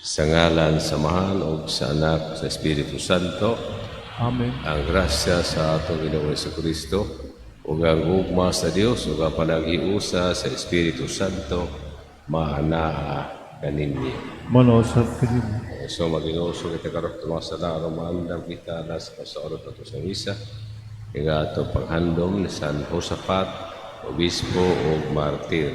Sa ngalan sa Amahan ug sa Anak, sa Espiritu Santo. Amen. Ang grasya sa atong Ginoong Kristo ug ang gugma sa Dios ug ang panaghiusa sa Espiritu Santo maanaa kaninyo. Manausab kanimo. So maginoo kita karon mga sala aron maandam kita na sa oras nato sa misa. Nga ato panghandom ni San Josafat, obispo ug martir.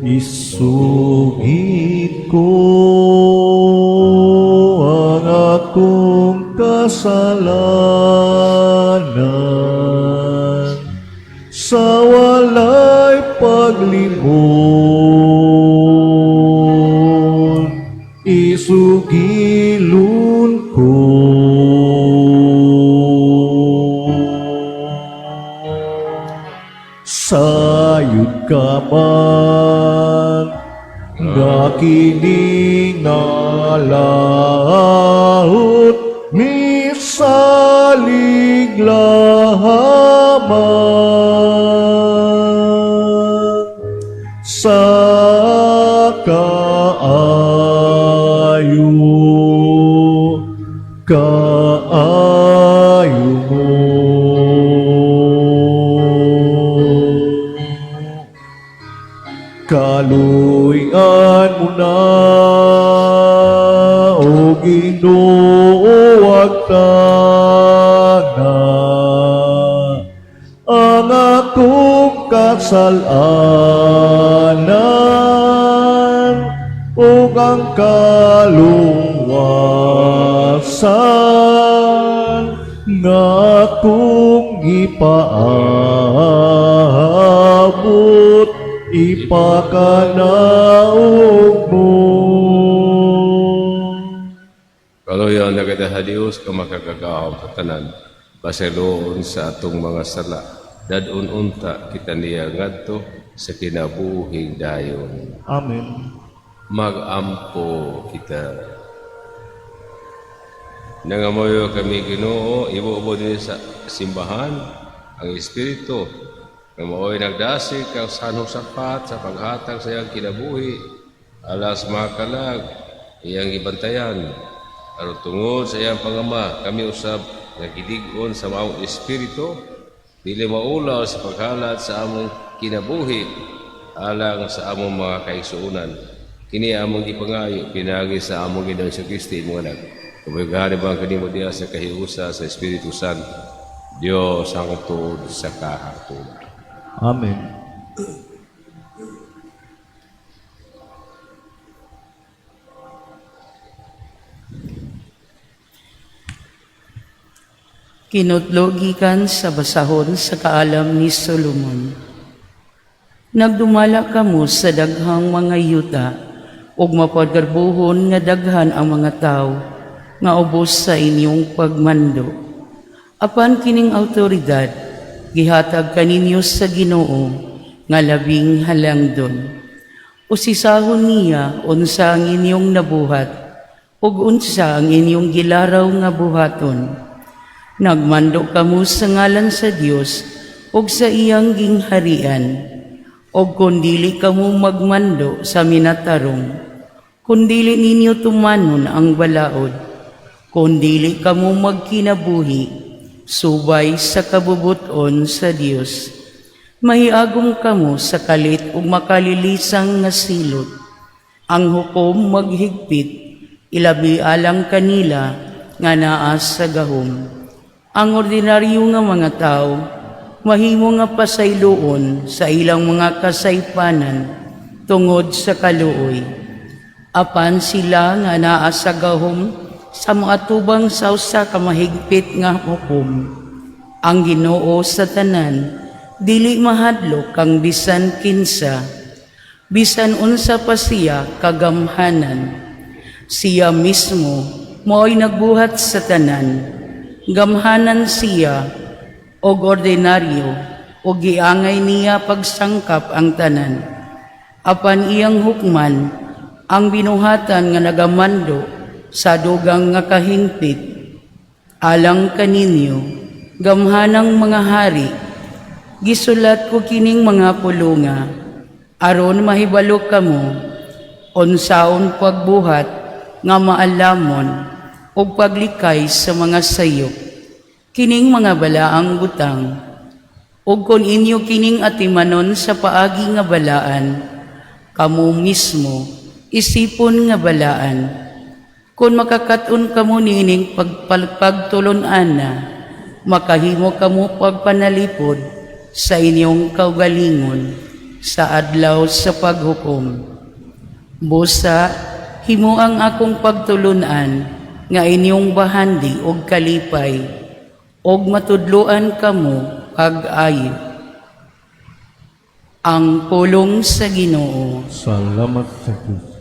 Isugid ko ang akong kasalanan sa walay paglimon. Isugilon ko sayod ka man nga kini nga laot misalig lamang sa kaayo kaayo mo. Kaluy-an mo na, O Ginoo, agtana ang akong kasalanan ug ang kaluwasan nga akong ipaabot ipakanaog mo. Kaluyan na kita sa Dios ka makagagahom sa tanan, pasayloon sa atong mga sala, dad-on unta kita niya ngadto sa kinabuhing dayon. Amen. Magampo kita. Nangamuyo kami, Ginoo, ibubo din sa simbahan ang Espiritu nga mao'y nagdasig kang San Josafat sa paghatag sa iyang kinabuhi alas mga kalag iyang gibantayan, aron tungod sa iyang pangama kami usab nga gidig-on sa maong espiritu dili maulaw sa paghalad sa among kinabuhi alang sa among mga kaigsuonan. Kini among gipangayo pinaagi sa among Ginoong Kristo, imong Anak. Kumigari bang kanimo diha sa kahiusa sa Espiritu Santo, Dios hangtod sa kahangturan. Amen. Kinutlo gikan sa basahon sa kaalam ni Solomon. Nagdumala kamo sa daghang mga yuta ug mapagarbuhon nga daghan ang mga tawo nga ubos sa inyong pagmando. Apan kining awtoridad gihatag kaninyo sa Ginoo nga labing halangdon. Usisahon niya unsa ang inyong nabuhat ug unsa ang inyong gilaraw nga buhaton. Nagmando kamo sa ngalan sa Dios ug sa iyang gingharian. Og kun dili kamo magmando sa minatarong, kun dili ninyo tumanon ang balaod, kun dili kamo magkinabuhi subay sa kabubuton sa Dios, mahiagom kamo sa kalit ug makalilisang nga silot. Ang hukom maghigpit, ilabi alang kanila nga naa sa gahom. Ang ordinaryo nga mga tao mahimo nga pasayloon sa ilang mga kasaypanan tungod sa kaluoy. Apan sila nga naa sa gahom sa mga tubang sa usa ka mahigpit nga hukom. Ang Ginoo sa tanan dili mahadlok kang bisan kinsa, bisan unsa pa siya kagamhanan. Siya mismo mao'y nagbuhat sa tanan. Gamhanan siya og ordinaryo ug giangay niya pagsangkap ang tanan. Apan iyang hukman ang binuhatan nga nagamando sa dugang nga kahingpit. Alang kaninyo, gamhanang mga hari, gisulat ko kining mga pulunga, aron mahibalo kamo, unsaon pagbuhat nga maalamon ug paglikay sa mga sayop. Kining mga balaang butang, ug kon inyo kining atimanon sa paagi nga balaan, kamo mismo isipon nga balaan. Kung makakaton kamo niining pagtulon-ana, makahimo kamo pagpanalipod sa inyong kaugalingon sa adlaw sa paghukom. Busa, himo ang akong pagtulunan nga inyong bahandi og kalipay, og matudloan kamo pag-ayo. Ang pulong sa Ginoo. Salamat sa Diyos.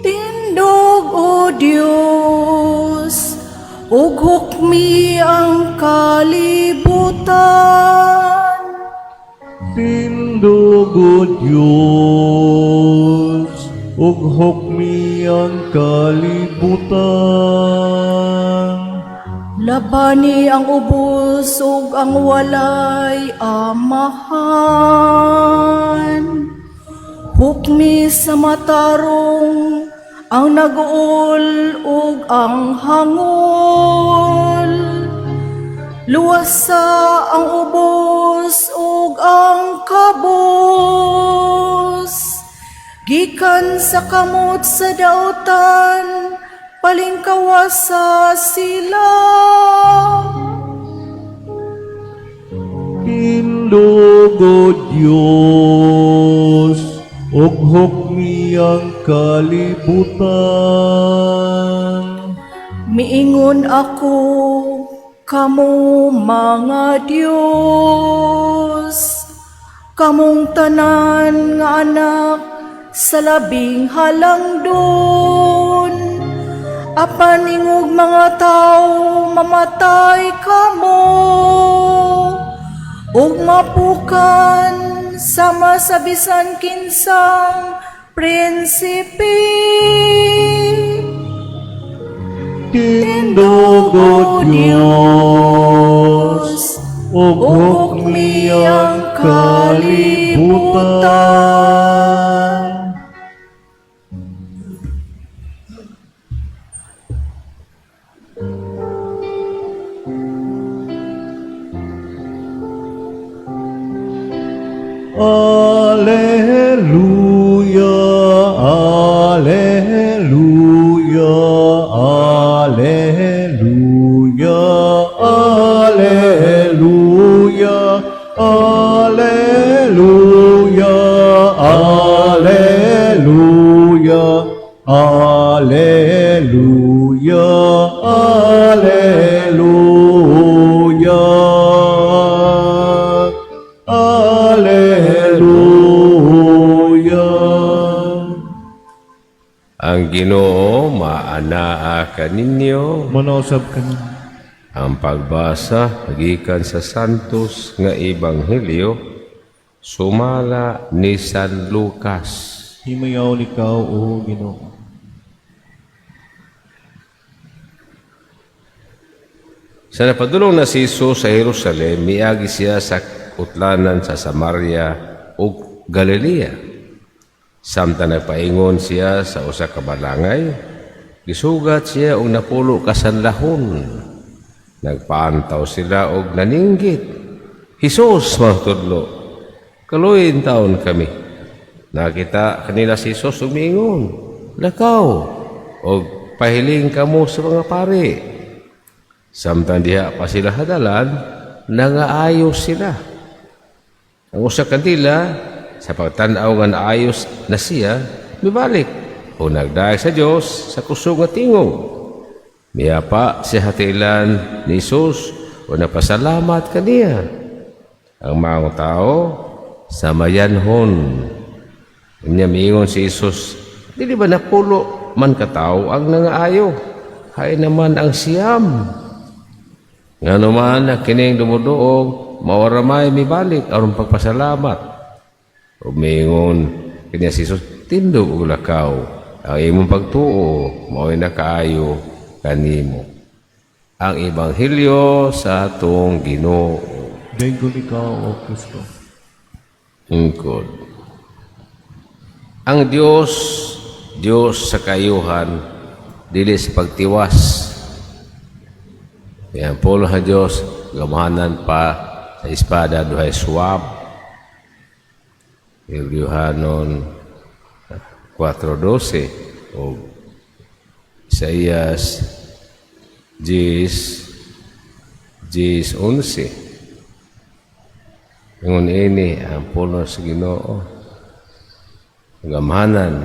Tindog, O Dios, ug hukmi ang kalibutan. Tindog, O Diyos, ug hukmi ang kalibutan. Labani ang ubos ug ang walay amahan. Hukmi sa matarong ang naguol ug ang hangol. Luwasa ang ubos ug ang kabos. Gikan sa kamot sa dautan, palingkawasa sila. Tindog, O Diyos, ug hukmi ang kalibutan. Miingon ako, kamo mga Diyos, kamong tanan nga anak sa labing halangdon. Apan ingog mga tao, mamatay kamo, ug mapukan sama sa bisan kinsang prinsipe. Tindog, O Diyos, ug hukmi ang kalibutan. Alleluia, Alleluia, Alleluia, Alleluia, Alleluia, Alleluia, Alleluia, Alleluia. Alleluia. Ang Ginoo maanaa kaninyo. Manausab kaniyo. Ang pagbasa gikan sa Santos nga Ebanghelyo sumala ni San Lucas. Himayaw ikaw, O Ginoo. Sa napadulong na si Jesus sa Jerusalem, miagi siya sa utlanan sa Samaria ug Galilea. Samtang nagpaingon siya sa usa ka balangay, gisugat siya og 10 ka sanlahon. Nagpaantaw sila og naninggit. "Hesus, magtudlo, kaluoyi taon kami." Nakita kanila si Jesus ug miingon, "Lakaw og pahiling kamo sa mga pari." Samtang diha pa sila hadalan, nangaayo sila. Ang usa kanila, sa pagtan-aw nga naayos na siya, mibalik o nagdayeg sa Dios sa kusog nga tingog. Miyapa siya hatilan ni Jesus o napasalamat kaniya. Ang mga tao sa mayanhon. Unya miingon si Jesus, "Dili ba 10 man katawo ang nangaayo? Hay naman ang 9. Ngano man na kining dumuduog Mao ra may mibalik aron pagpasalamat. Ug miingon kaniya si Jesus, "Tindog ug lakaw, ang imong pagtuo mao'y nakaayo kanimo." Ang Ebanghelyo sa atong Ginoo. Daiggon ikaw, O Kristo. Ingkod. Ang Dios, Dios sa kaayuhan, dili sa pagtiwas. Yan, pulong sa Dios, gamhanan pa sa espada duhay suwab. Hebreohanon 4:12 o Isaías 10, 10:11. Ingon ini ang pulong sa Ginoo. Gamhanan,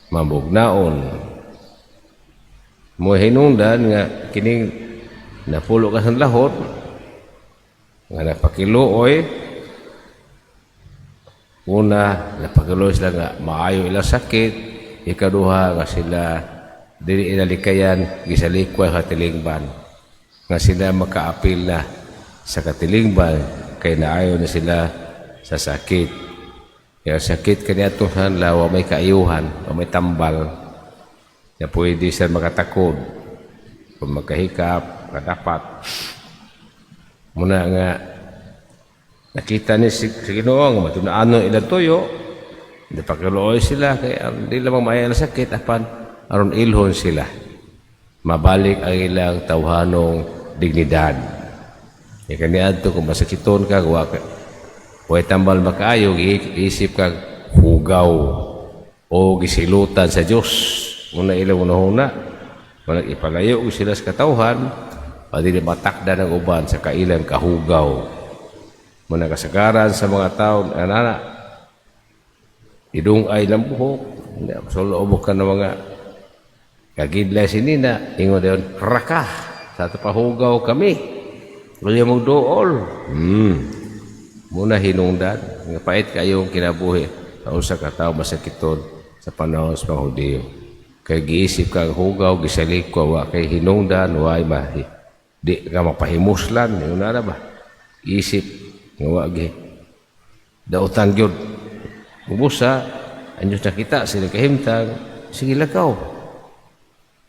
mabugnaon. Mo hinungdan nga kining napulo ka sa lahot nga napakiluoy. Una, napakiluoy sila nga maayo ilang sakit. Ikaduha, nga sila dili inalikayan, gisalikway sa katilingban nga sila makaapil na sa katilingban kay naayo na sila sa sakit. Kaya sakit kaniadtong sanlaw, wa may kaayuhan, wa may tambal na pwede siya makatakod kung magkahikap, kadapat. Muna nga nakita ni si Ginoo nga matun-anon ilang tuyo, napakiluoy sila kay di lamang maayo ang sakit apan aron ilhon sila. Mabalik ang ilang tawhanong dignidad. Kaya kaniadto kung masakiton ka, wa ka, way tambal makaayo, isip ka hugaw o gisilutan sa Dios. Muna ilang unahuna, walang ipalayo sila sa katawhan, pwede matakda ng uban sa kailang kahugaw. Muna kasagaran sa mga tao, anana, idung ay lang buhok, solo ka ng mga kagidlay sinina, ingon dayon, "Raka, sa ato pahugaw kami. Wala mong dool." Muna hinungdan, nga pait kayong kinabuhi sa usa ka tawo masakiton sa panahon sa mga Hudiyo. Kay giisip kang hugaw, gisalikwa, wa kay hinungdan, wa mahi. Di ka mapahimuslan, yun na ba? Isip, nga wa gi. Dautan gyud. Ubusa, ang Diyos nakita, sila kahimtang, sige lakaw.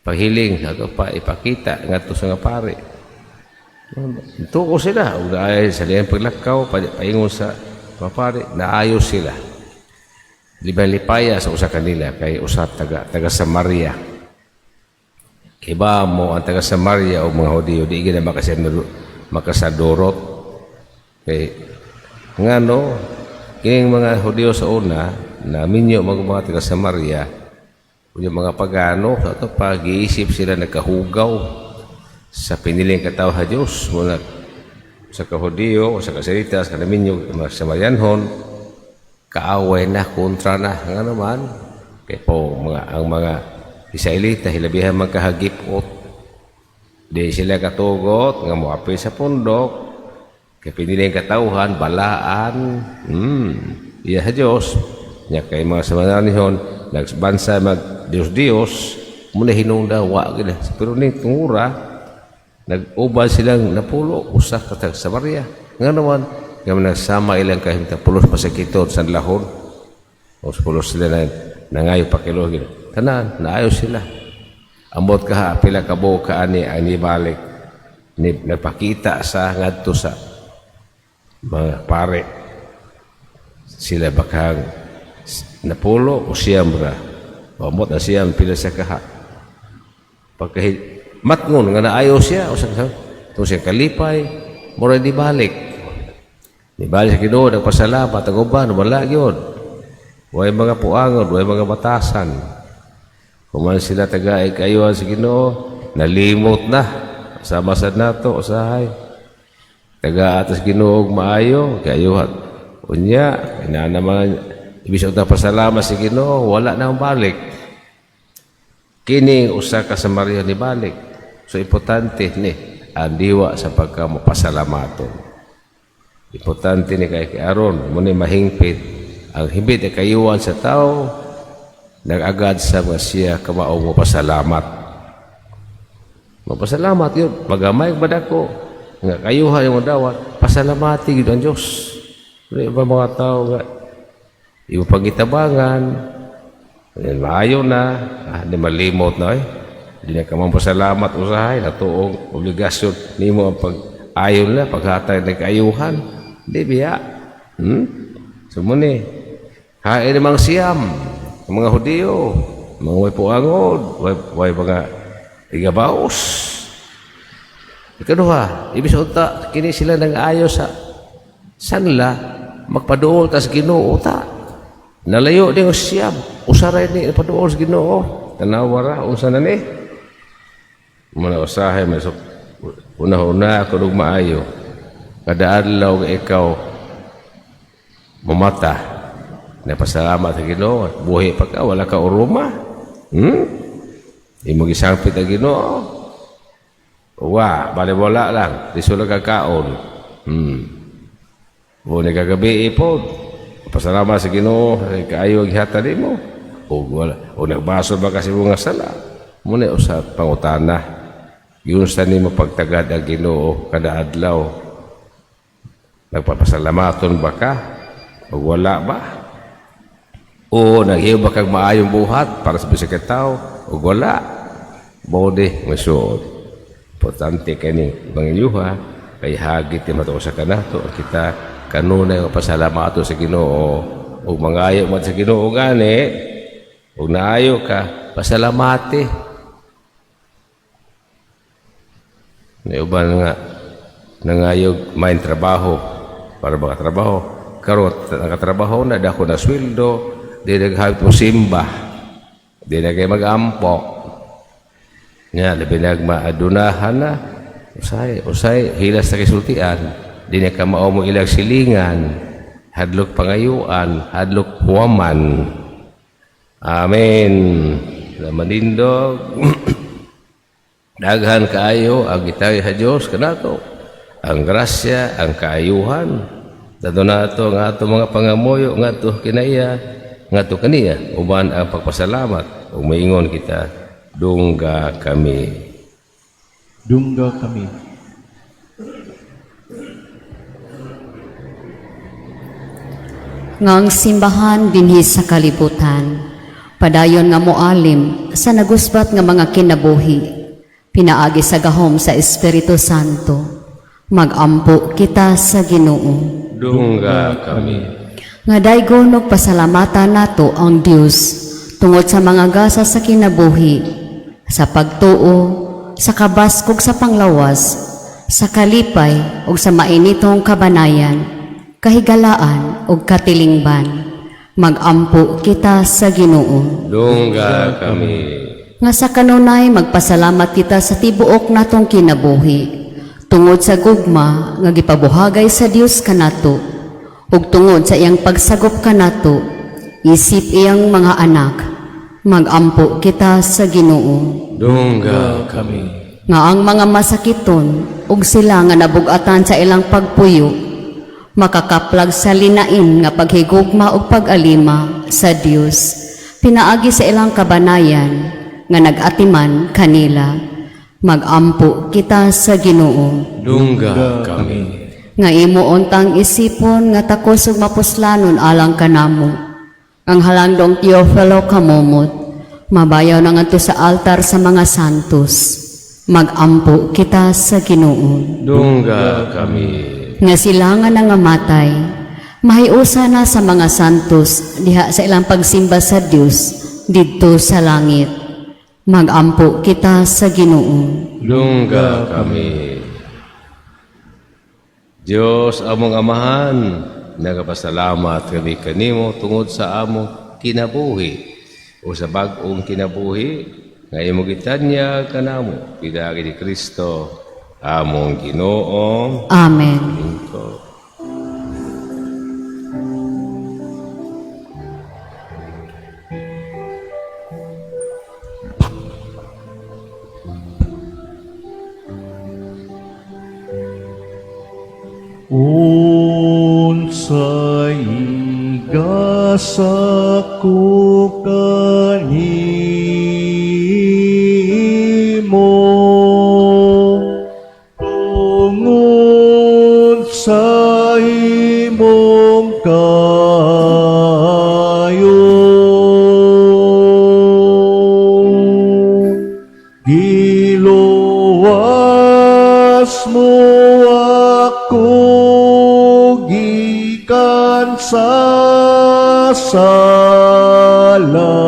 Paghiling, ato pa ipakita ngadto sa nga pare. Tuko sila, ug naay sa liyang paglakaw, paingon sa mga pare, naayos sila. Libay lipaya sa usa kanila kay usa taga taga Samaria. Iba mo ang taga Samaria o mga Hudiyo di gina makasadurot. Kay ngano kining mga Hudiyo sa una na minyo mga taga Samaria yung mga pagano sa ato pag-iisip sila nagkahugaw sa piniling katawo sa Dios muna sa kahudiyo o sa kasalita sa kanaminyo mga Samarianhon, kaaway na, kontra na. Nga naman kay po mga ang mga Israelita hilabihan magkahagipot, di sila katugot nga moapil sa pundok kay piniling katawhan balaan iya sa Dios nya. Kay mga Samarianhon nagbansa mag Dios Dios muna hinungda wa gid, pero ning tungura nag-uban silang napulo, usa ka taga Samaria. Nga naman nga nagsama ilang kahimtang, pulos masakiton sa lahon o pulos sila na nangayo pakilo tanan, naayo sila. Ambot ka ha pila ka buok ka ani ang nibalik ni nagpakita sa ngadto sa mga pare, sila bakang napulo o siyam ra. Amot na siyam pila sa kaha pagka matngon nga naayo siya o sa itong siya kalipay, mura di balik, di balik sa Ginoo nagpasalamat ang uban. Wala gyud, way mga puangon, way mga batasan. Kung sila taga kayuhan sa Ginoo, nalimot na sama sa nato usahay taga atas Ginoo og maayo kayuhan unya ina naman ibig sa pasalamat sa Ginoo, wala na ang balik. Kini usa ka Samaria ni balik. So importante ni ang diwa sa pagka mapasalamaton. Importante ni kay aron mo ni mahingpit ang hibit ay kayuan sa tao nag-agad sa mga siya kamao mo pasalamat. Mapasalamat yun. Magamay ba dako? Nga kayuhan yung dawat, pasalamati gid ang Diyos. Pero iba mga tao nga, iba pagitabangan, yan, maayo na, di malimot na eh. Di na ka man pasalamat usahay, natuong obligasyon nimo ang pag-ayon na, paghatag ng kaayuhan. Di biya. So mo ni, hain namang siyam, ang mga Hudiyo, mga way puangod, way mga igabaos. Ikaduha, ibig unta, kini sila nang ayo sa sanla, magpaduol tas Ginoo ta. Nalayo din ang siyam, usaray ni paduol sa Ginoo. Tanawa ra unsa na ni? Muna usahay may so, una-una ako ug maayo. Kada adlaw nga ikaw mamata. Napasalamat sa Ginoo, buhi pa ka, wala ka uruma. Imo gisangpit ang Ginoo. Wa, bale wala lang, di sila kakaon. O ni kagabi ipod. Pasalamat sa Ginoo, kaayo ang gihatag nimo. O wala, o nagbaso ba kasi mga sala? Muna usa pangutana. Giunsa nimo pagtagad ang Ginoo kada adlaw? Nagpapasalamaton ba ka? O wala ba? O naghiyo ba kag maayong buhat para sa bisag ka tawo? O wala? Bode masuod. Importante kani manginyuha kay hagit ni matuo sa kanato kita kanunay nga pasalamato sa Ginoo ug mangayo man sa Ginoo gani ug naayo ka pasalamati. May uban nga nangayog main trabaho para makatrabaho karon nakatrabaho na dako na sweldo di naghabit mo simba di na kay mag-ampo nga labi nagmaadunahan na usay usay hilas sa kisultian di na ka mao mo ilang silingan, hadlok pangayuan, hadlok huwaman. Amen. Lamanindog. Daghan kaayo ang gitawag sa Dios kanato. Ang grasya, ang kaayuhan. Dato nato ang ato mga pangamuyo ngadto kinaiya, ngadto kaniya uban ang pagpasalamat ug maingon kita, dungga kami. Dungga kami. Nga ang simbahan dinhi sa kalibutan padayon nga moalim sa nagusbat nga mga kinabuhi pinaagi sa gahom sa Espiritu Santo. Magampo kita sa Ginoo. Dungga kami. Nga daygon og pasalamatan nato ang Dios tungod sa mga gasa sa kinabuhi, sa pagtuo, sa kabaskog sa panglawas, sa kalipay ug sa mainitong kabanayan, kahigalaan ug katilingban. Magampo kita sa Ginoo. Dungga kami. Nga sa kanunay magpasalamat kita sa tibuok natong kinabuhi tungod sa gugma nga gipabuhagay sa Dios kanato ug tungod sa iyang pagsagop kanato isip iyang mga anak. Magampo kita sa Ginoo. Dungga kami. Nga ang mga masakiton ug sila nga nabug-atan sa ilang pagpuyo makakaplag sa linain nga paghigugma ug pag-alima sa Dios pinaagi sa ilang kabanayan nga nag-atiman kanila. Magampo kita sa Ginoo. Dungga kami. Nga imo untang isipon nga takos ug mapuslanon alang kanamo ang halandong Teofilo Kamomot mabayaw na ngadto sa altar sa mga santos. Magampo kita sa Ginoo. Dungga kami. Nga sila nga nangamatay mahiusa na sa mga santos diha sa ilang pagsimba sa Dios didto sa langit. Magampo kita sa Ginoo. Dungga kami. Diyos among Amahan, nagapasalamat kami kanimo tungod sa among kinabuhi o sa bag-ong kinabuhi nga imong gitanyag kanamo pinaagi ni Kristo among Ginoo. Amen. Lingkod. Unsay gasa ko kanimo tungod kayo. Giluwas mo ako gikan sa sala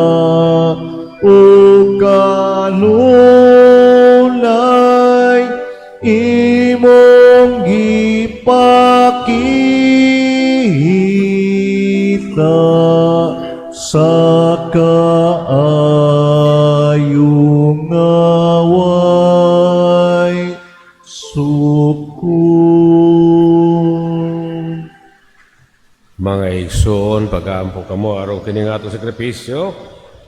ug kanunay imong gipakita sa kaayo nga way sukod. Mga igsoon, pag-aampo kamo aron kini nga atong sakripisyo,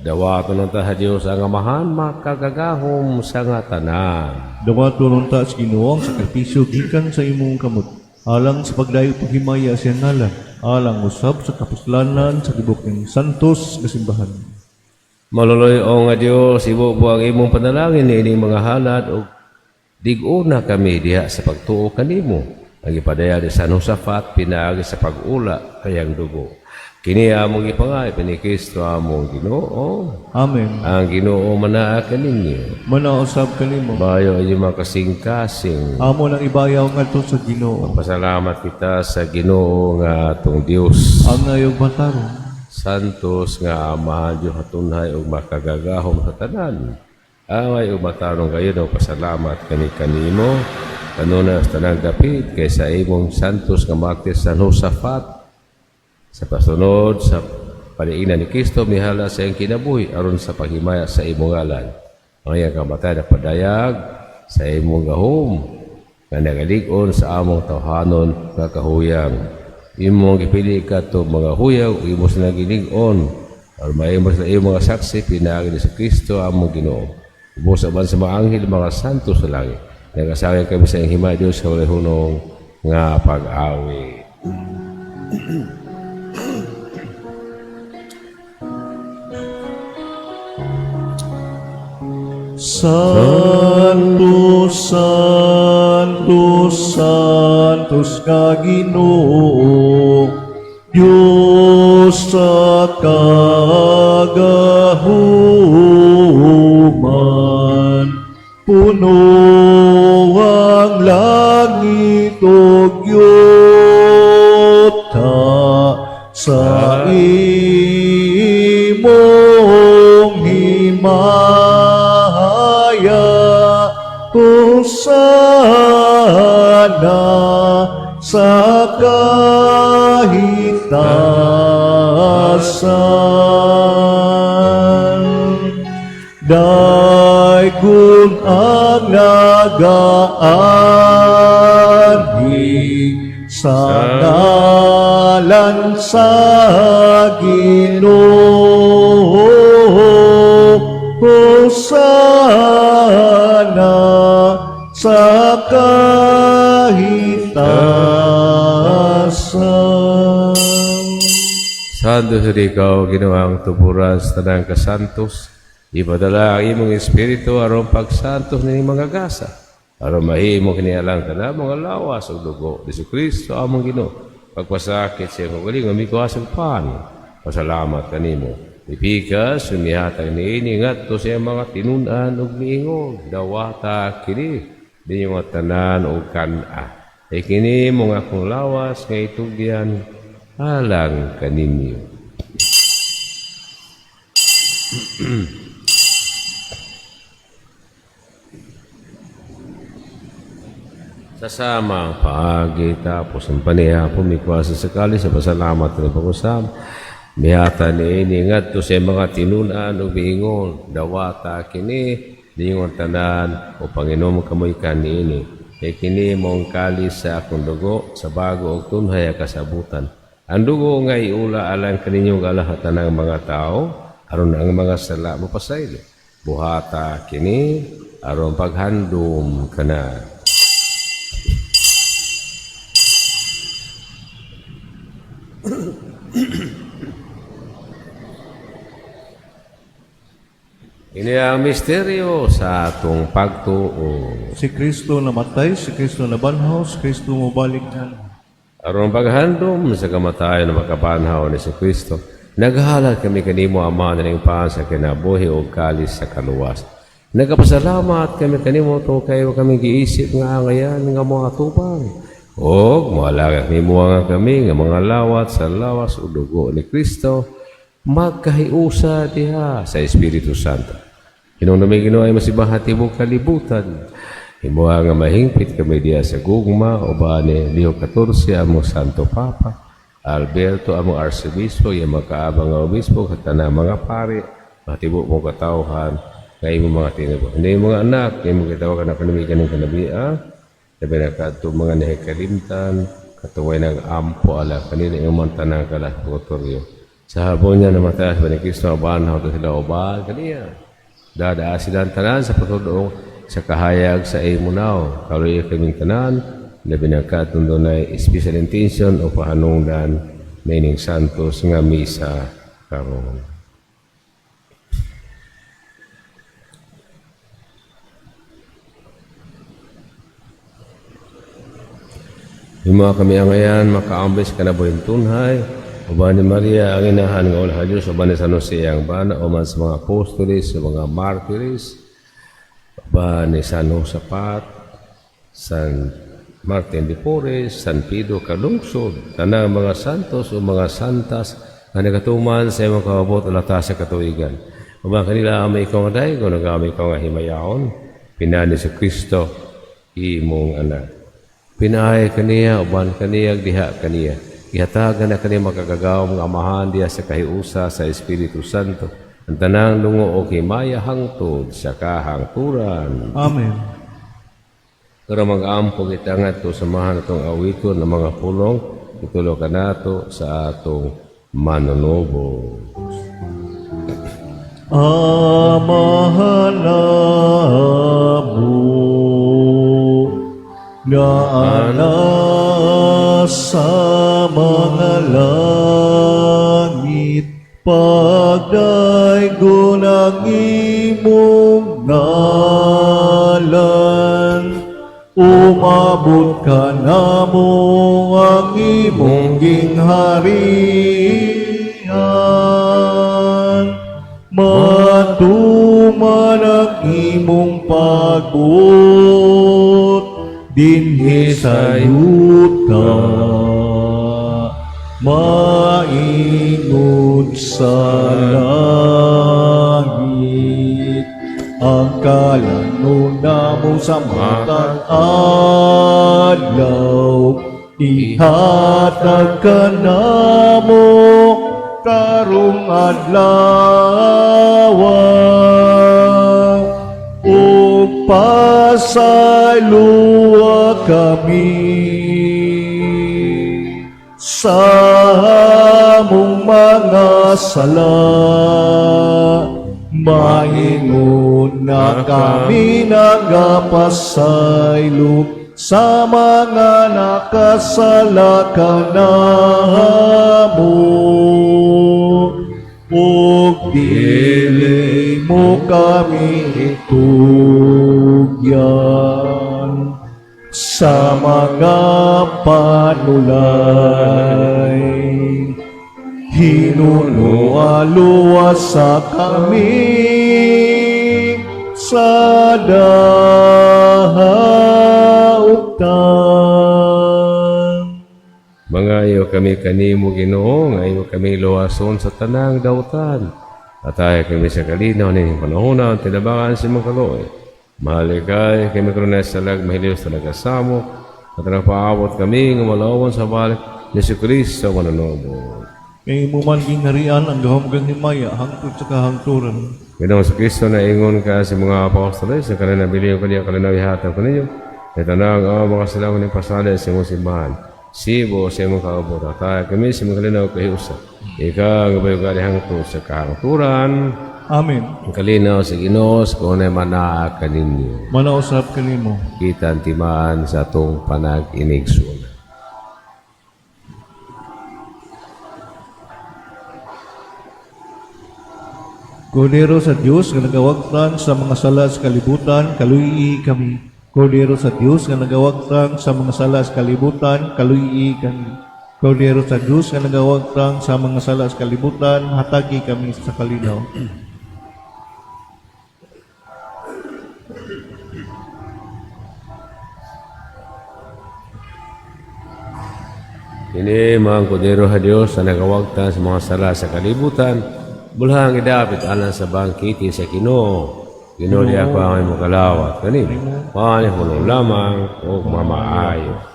dawaton unta sa Dios ang Amahan makagagahom sa nga tanan. Dawaton unta sa Ginoo ang sakripisyo gikan sa imong kamot, alang sa pagdayo paghimaya sa iyang ngalan, alang usab sa kapuslanan sa tibuok niyang santos nga simbahan. Maluluy-on nga Dios, ibubo ang imong panalangin niining mga halad ug dig-una kami diha sa pagtuo kanimo. Ang ipadayag ni San Josafat pinaagi sa pag-ula kayang dugo. Kini among ipangay ni Kristo among Ginoo. Amen. Ang Ginoo manaa kaninyo. Manaa usab kanimo. Bayo ang inyong mga kasing-kasing. Amo nang ibayaw ngadto sa Ginoo. Pasalamat kita sa Ginoo nga atong Dios. Angay ug matarong. Santos nga Amahan, Dios hatunhay ug makagagahom sa tanan. Angay ug matarong kayo daw pasalamat kami kanimo. Kanunay sa tanang dapit kay sa imong santos nga martir San Josafat sa pasunod sa paniina ni Kristo mihala sa iyang kinabuhi aron sa paghimaya sa imong ngalan. Ang iyang kamatay na padayag sa imong gahom nga nagalig-on sa among tawhanon nga kahuyang. Imong gipili kadto mga huyang ug imo sila gilig-on aron mahimo sila imong mga saksi pinaagi ni sa Kristo among Ginoo. Ubos aban sa mga anghel, mga santo sa langit. Nagasaway kami sa iyong himaya, Diyos, sa walay hunong nga pag-awi. Santo, Santo, Santos nga Ginoo, Diyos sa kagahuman, puno ang langit ug yuta sa imong himaya. Hosana sa kahitasan. Daygon ang nagaanhi sa ngalan sa Ginoo. Hosana sa kahitasan. Santo sa ikaw, Ginoo ang tuburan sa tanang kasantos. Ipadala ang imong espiritu aron pagsantos nining mga gasa. Aron mahimo kini alang kana mga lawas ug dugo ni Kristo among Ginoo. Pagpasakit sa iyang kaugalingon, mikuha sa pan. Pasalamat kanimo. Ipikas, sumihatag niini ngadto sa iyang mga tinun-an ug miingon. Dawata kini ninyo nga tanan ug kan-a. E kini mga akong lawas nga itugyan alang kaninyo. Sa samang paagi tapos ang panihapon, mikuha sa sakali sa pasalamat ng pag-usap. Mihata ni ini ngadto sa mga tinun-an ug miingon, dawata kini ninyo tanan o panginom kamoy kaniini. Kay kini mong kalis sa akong dugo sa bago og tunhay a kasabutan. Ang dugo nga iula alang kaninyong kalahatan ng mga tao aron ang mga sala mapasaylo. Buhata kini aron paghandom kana. Ini ang misteryo sa atong pagtuo. Si Kristo namatay, si Kristo nabanhaw, si Kristo mobalik na. Aron paghandom sa kamatayon na makabanhaw ni Kristo, naghalad kami kanimo, Ama, ning pan sa kinabuhi o kalis sa kaluwas. Nagapasalamat kami kanimo tungod kay kami giisip nga angayan nga mga tubang. Og moalagak nimo nga kami nga mga lawat sa lawas o dugo ni Kristo magkahiusa diha sa Espiritu Santo. Hinungdumi, Ginoo, ay masibahan tibok kalibutan. Himoa nga mahingpit kami diha sa gugma uban ni Leo XIV among Santo Papa, Alberto among Arcebispo, iyang mga kaabang nga obispo, kag tanang mga pari, matibok mong katawhan, nga imong mga tinubo. Hindi mga anak, imong gitawagan na kanami kaning kanabi, labi na kadto mga nahikalimtan, katuway ng ampo ala kanila imong tanang kalatoryo. Sa habon niya namatay sa ni Kristo, banhaw to sila uban kaniya. Dadaa silang tanan sa pagtuloong sa kahayag sa imo nawong. Kaluoyi kaming tanan, labi na katong dunay special intention o pahanungdan na ining santos nga misa karon. Himoa kami angayan, makaambis kinabuhing tunhay, uban ni Maria, ang inahan nga wala Diyos, uban ni San Jose ang bana, uban sa mga apostoles, sa mga martires, uban ni San Josaphat, San Martin de Porres, San Pedro Calungsod, tanang mga santos o mga santas nga nagatuman sa imong kaabot o latas sa katuigan. Uban kanila amay ikaw nga daygon, nag-amay ikaw nga himayaon, pinaagi ni Kristo, imong anak. Pinaagi kaniya, uban kaniya, diha kaniya. Ihatagan na kaniya makagagahom nga amahan diha sa kahiusa sa Espiritu Santo. Ang tanang lungo o himaya hangtod sa kahangturan. Amen. Pero mag-ampo kita nga ito, samahan atong awiton ng mga pulong, itulo ka nato sa atong manunubo. Amahan namo nga nasa mga langit, pagdaygon ang imong ngalan, umabot ka namo ang imong gingharian, matuman ang imong pagbuot dinhi sa yuta maingon sa langit. Ang kalanon namo sa matag adlaw ihatag kanamo karong adlaw, ug pasayloa kami sa among mga sala, maingon na kami nagapasaylo sa mga nakasala kanamo, ug dili mo kami itugyan sa mga panulay. Hinunua luwasa kami sa dautan. Mangayo kami kanimo, Ginoo, nga imo kami luwason sa tanang dautan. Hatagi kami sa kalinaw ning panahona tinabangan sa imong kaluoy. Mahalikay kami karon sa salag mahiliw sa nagasamok at nagpaabot kami nga malawon sa balik ni Kristo manonobo. Kay imo man gingharian ang gahom kang himaya hangtod sa kahangturan. Ginoong Kristo, naingon ka sa mga apostoles, sa kanila nabiling kaniya kalinaw ihatag ko ninyo. Ito na ang mga kasalanan ng pasali sa imong simbahan. Sibo sa imong kaabot. Hatagi kami sa imong kalinaw kahiusa. Ikaw ang bayugari hangtod sa kahangturan. Amen. Ang kalinaw sa Ginoo sa kung manaa kaninyo. Manausap kanimo. Kita ang timaan sa atong panag-inigsuon. Kordero sa Dios nga nagawagtan sa mga sala sa kalibutan, kaluyi kami. Kordero sa Dios nga nagawagtang sa mga sala sa kalibutan, kaluy-i kami. Kordero sa Dios nga nagawagtang sa mga sala sa kalibutan, hatagi kami sa kalinaw. Kini mga kordero sa Dios na nagawagtang sa mga sala sa kalibutan, bulhang idapit alang sa bangkiti sa Ginoo. Ginoo, di ako ang imong kalawat kanimo. Panihulong lamang ug mamaayo.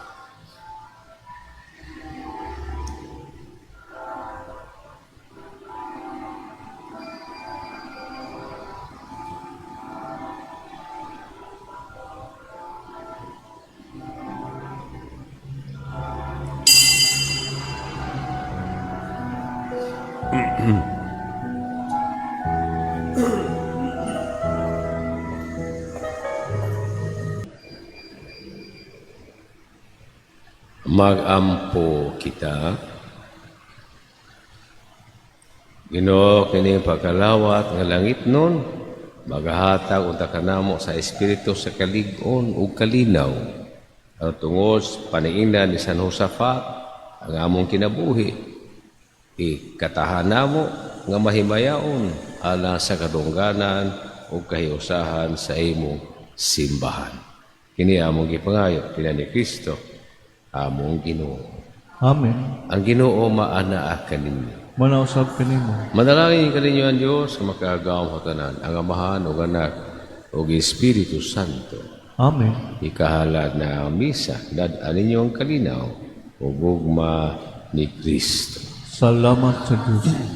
Magampo kita. Ginoo, kini pagkalawat nga langitnon magahatag unta kanamo sa espiritu sa kalig-on ug kalinaw. Ang tungod sa paniingnan ni San Josafat ang among kinabuhi, ikatahan namo nga mahimayaon alang sa kadungganan ug kahiusahan sa imong simbahan. Kini among gipangayo pinani Kristo among Ginoo. Amen. Ang Ginoo maanaa kaninyo. Manausab kanimo. Manalangin kaninyo ang Dios nga makagagahom sa tanan, ang Amahan ug Anak ug Espiritu Santo. Amen. Ikahalad na ang misa, dad-an ninyo ang kalinaw ug gugma ni Kristo. Salamat sa Diyos.